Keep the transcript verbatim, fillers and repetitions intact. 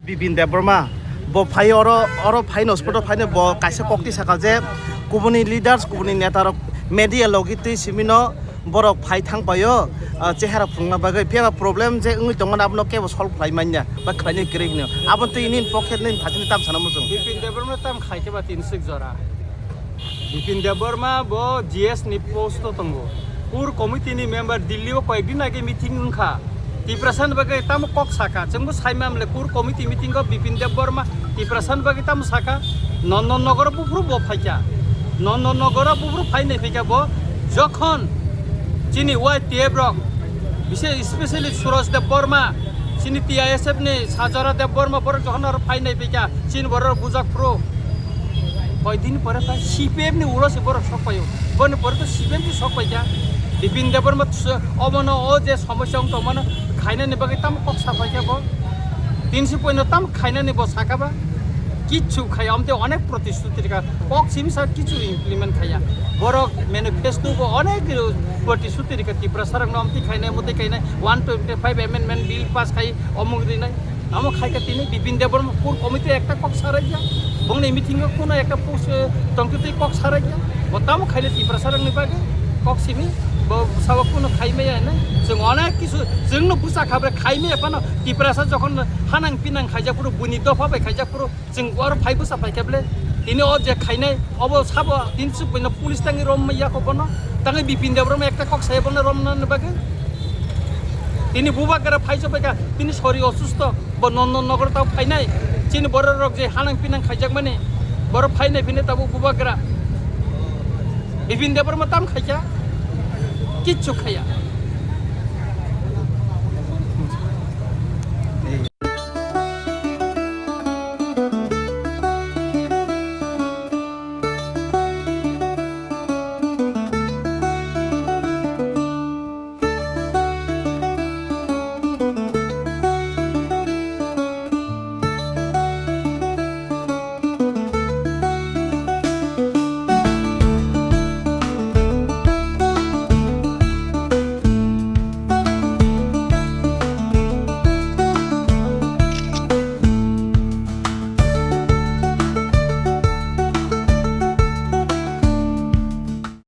Bipin Debbarma, bo phai oro, oro phai no spot o phai no bo kaisa kokti saka je kubuni leaders, kubuni neta rok media logi twi simi no borok phai thang paio, ah, chehara phungna bagwi. Phiya ba problem je wngwi tongmani abono kebo solve khlai manya ba khlainai kwrwi hino. Abo twi nini pocket nini thachini tam sana muchung. Bipin Debbarma tam khai khe ba tin sik jora. Bipin Debbarma bo G S ni post o tongo. Core committee ni member Delhi o koyek din age meeting wngkha. Tiprasa ni bagwi tamo kok saka. Chwngbo saimamle core committee meeting o Bipin Debbarma Tiprasa ni bagwi tamo saka. Nondon Nogoro buphuru bo phaikha. Nondon Nogoro buphuru phai nai phaikha bo. Jokhon chini Y T F rok, bise-, especially Suraj Debbarma, chini T I S F ni Sajara Debbarma borok jokhon aro phai nai phaikha. Chini borok bujak phuru. Koi din pore ta C P M ni ulo se borok sok paio. Boni pore to C P M si sok paikha. Bipin Debbarma s-, omono o je somosya wng tongmano khainani bagwi tamo kok sa paikha bo. Tin si poino tamo khainani bo saka ba. Kichu khaya, amte onek protishruti rikha. Kok simi sa kichu implement khaya. Borok manifesto bo onek protishruti rikha. Tiprasa rokno amte khainai, amte khainai. One twenty five amendment bill pass khai, omuk rinai. Amo khai khe tini Bipin Debbarma core committee ekta kok sarai ya. Bongni meeting o kuno ekta post, eh, tongtwtwi kok sarai ya. Bo tamo khaile Tiprasa rokni bagwi kok simi bo sawa kuno khai maya hinwi. Chwng onek kisu chwngno busa khabre khai maya phano Tiprasa jokhon hanang pinang khaijak phuru buini dopha bai khaijak phuru chwng oro phai busa phai khe ble tini o je khainai obo sabo tin suk buino police tangwi rom maya kho bono tangwi Bipin Debbarma ekta kok sai bono romna bagwi. Tini bubagra phai jobai kha, tini sori osusto, bo Nondon Nogor tao phainai. Chini borok rok je hanang pinang khaijakmani, borok phainai phine tabuk bubagra. Bipin Debbarma tam khaikha, kichu khaya.